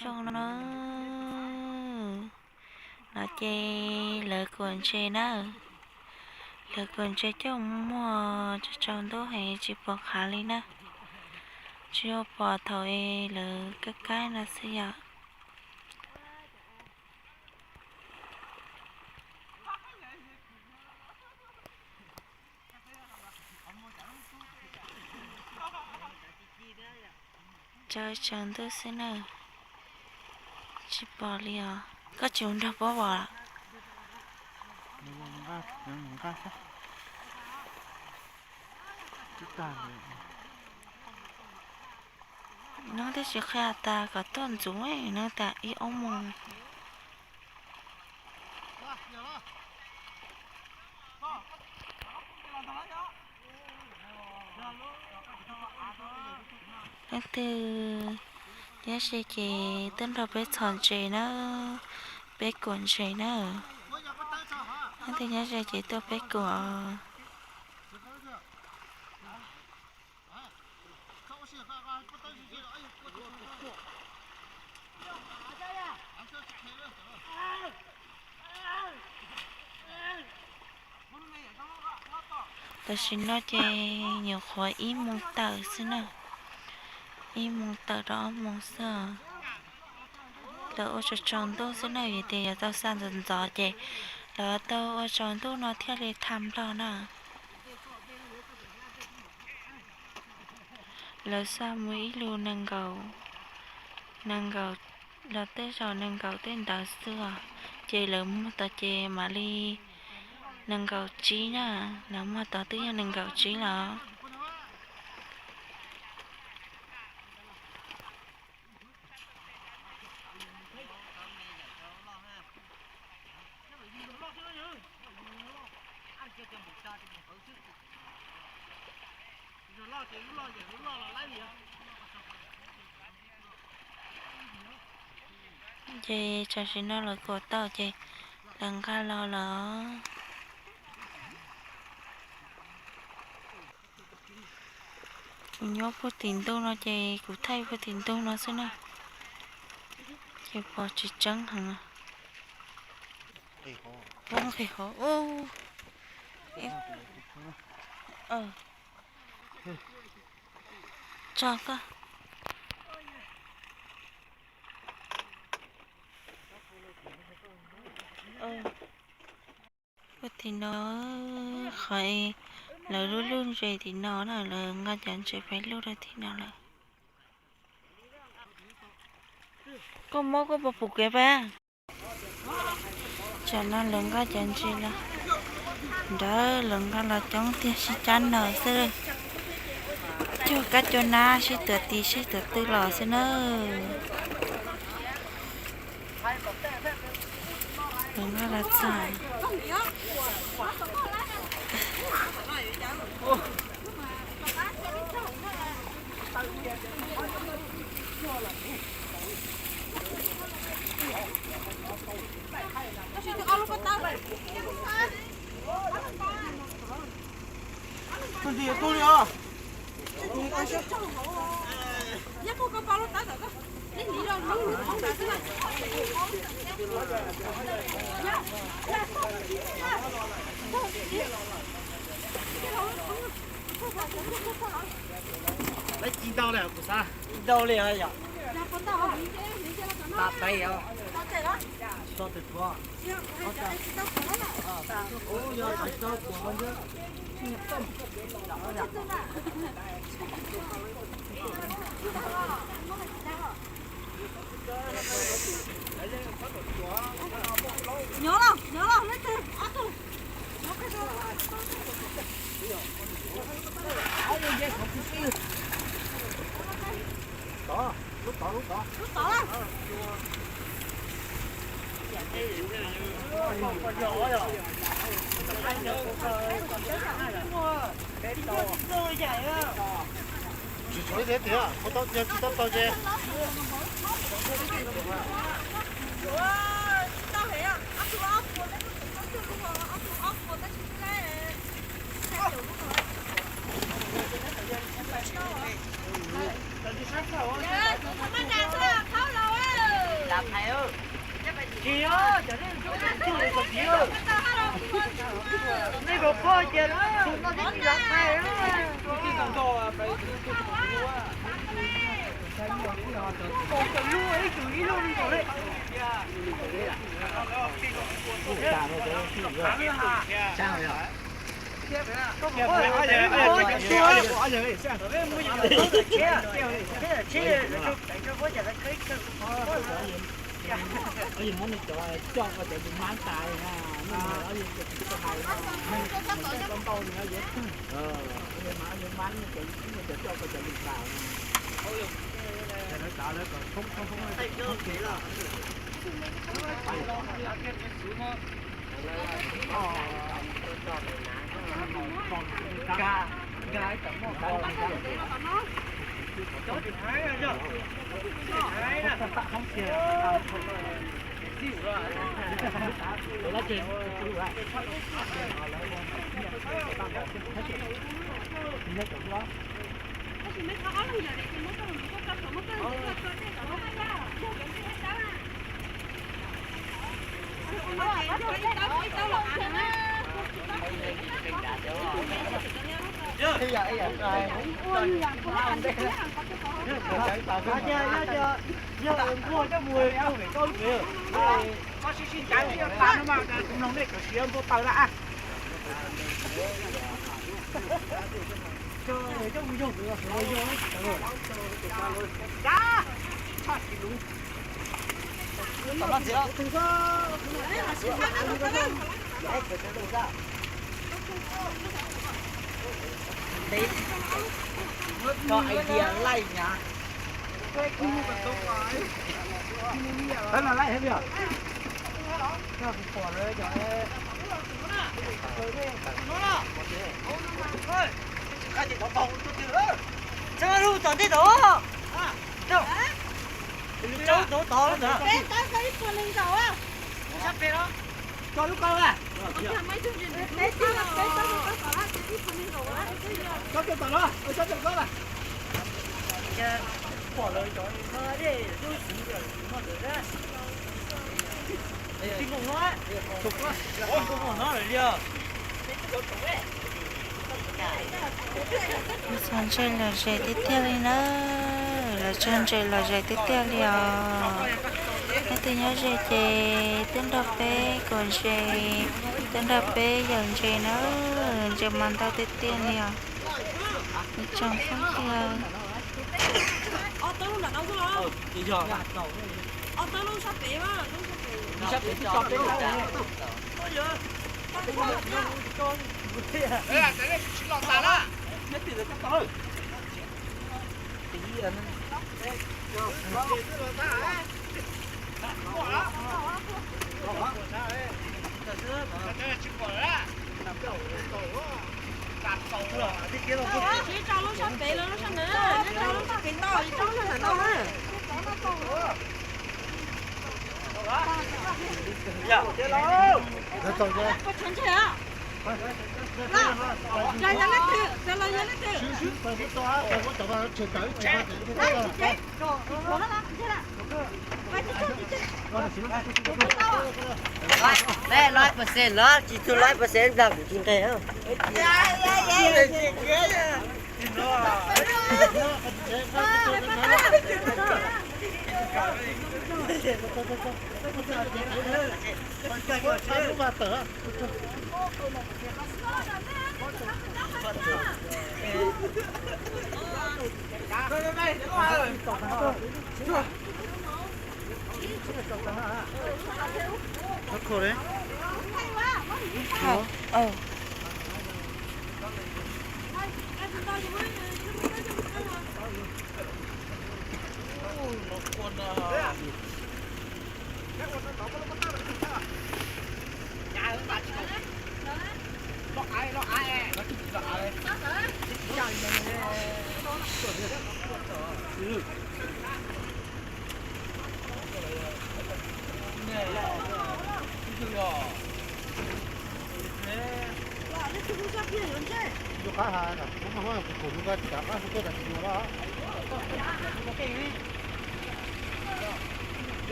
Zoo na. No ces lawv kuam ntses na. Lawv kuam ntses coj muag tsaus ntuj heev tsis pom qhov li na. Tsuas yog pom thaum es lawv kab kab no xwb yom. Tsaus tsaus ntuj xwb na. Tsis pom li os. Koj tsis mus nrog puab pom? Neb twb tsis qhia tas kom tuaj ntxuv, neb tas ib ob moos. Leej twg nyob ze ces tuaj nrog peb txhos ntses na, peb kuam ntses na. Leej twg nyob ze ces tuaj peb kuam. Tam sim no ces nyuam qhuav ib moos tawm xwb na, ib moos tawm rau ob moos xwb. Lawv ua tsaus tsaus ntuj xwb na, vim tias yuav tau xa ntxov ntxov ces lawv tau ua tsaus ntuj no thiaj li tham nplog na. Lawv xa mus ib lus nees nkaum, nees nkaum, los tej zaum nees nkaum tej ntawd xwb os. Ces lawv muag tod ces mam li nees nkaum tsib na, lawv muag tod twb yog nees nkaum tsib los. Ces tam sim no lawv kuam tau ces lawv nqa los lawm. Kuv nyob puag tim ntug no ces kuv thaij puag tim ntug no xwb na. Ces pom tsis tseeb heev. Pob nqis hauv. Tso koj. Puag tim no, qhov lawv lub lub ntses tim no na, lawv nqa cov ntses pais lub rau tim no lawm. Koj mob koj puas pum kev pab? Tsam no lawv nqa cov ntses los, nrad lawv nqa los coob tiag sib cab naws xwb. Cuag kab cuag nab sib tuav tis sib tuav twg los xwb na. Lawv nqa los txog. Lawv ci ntau li kuv xav. Ci ntau li yom. Tsis tau pais os. Tsis tau tes tuav. Nyob los, nyob los, leej twg ob tug. Lub tod, lub tod, lub tod. Lub tod lawm. Tsis tshuav ib tiag, yog tsis tau tau ces. Tsis os, cov nej tsuj li kom txiv. Nej kom pog ces tus no twb tsis lav thais. Ib tug ib lub li nkaus li. Muab nws cov coj koj cov lus mab tas na, muab nws cov tsis tau hais na, muab nws cov ntau ntau nws yuav, mas nws mab nws cov nws cov coj koj cov lus tas na. Yog nquag coj mus, koj sib sib ncav, tus mloog nej kom siav npua taws na. Tso idea laij nyab. Peb no laij thiab li os. Koj pom lawv cov, txhawb lub tom ntej tod. Txhawb tod tod ntawd. Tso lub koj a. Tso tom no, tso tom koj a. Pom lawv cov no dej lub xwv no ntawd. Tsis nkoos no, tsis nkoos no lawm li os. Txog ntses lom zem tiag tiag li na, lawv txog ntses lom zem tiag tiag li os. Leej twg nyob ze ces tuaj nrog peb kom ntses, tuaj nrog peb yawm ntses na, ntses mas ntau tiag tiag li os. Ib tsoom phooj ywg. Tsis tso lub sab pem los lub sab ntawd, tsis tso lub sab pem tau, tsis tso lub sab ntawd tau. Koj tshav ntseg os. Los yog leej twg, los yog leej twg. Peb loj percent los tsis tug loj percent nplag kuv tsis nqeg.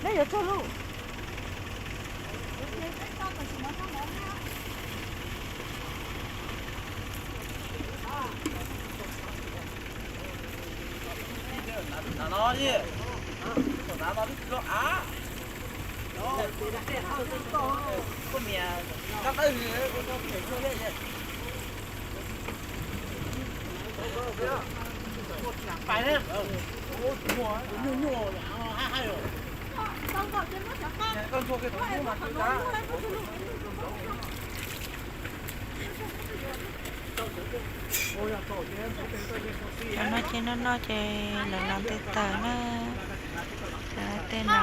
Neb yuav tsaug lauj. Cov no ces noj noj ces lawv los nte taws na. Tej no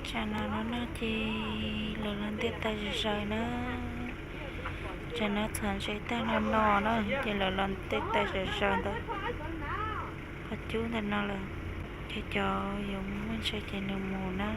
Tsam no no no ces lawv los nte taws zom zaws na. Tsam no txhom ntses tag no no na ces lawv los nte taws zom zaws ntawm qhov cub ntawm no lawm. Ces cov yuav muaj ntses ces nws mus na.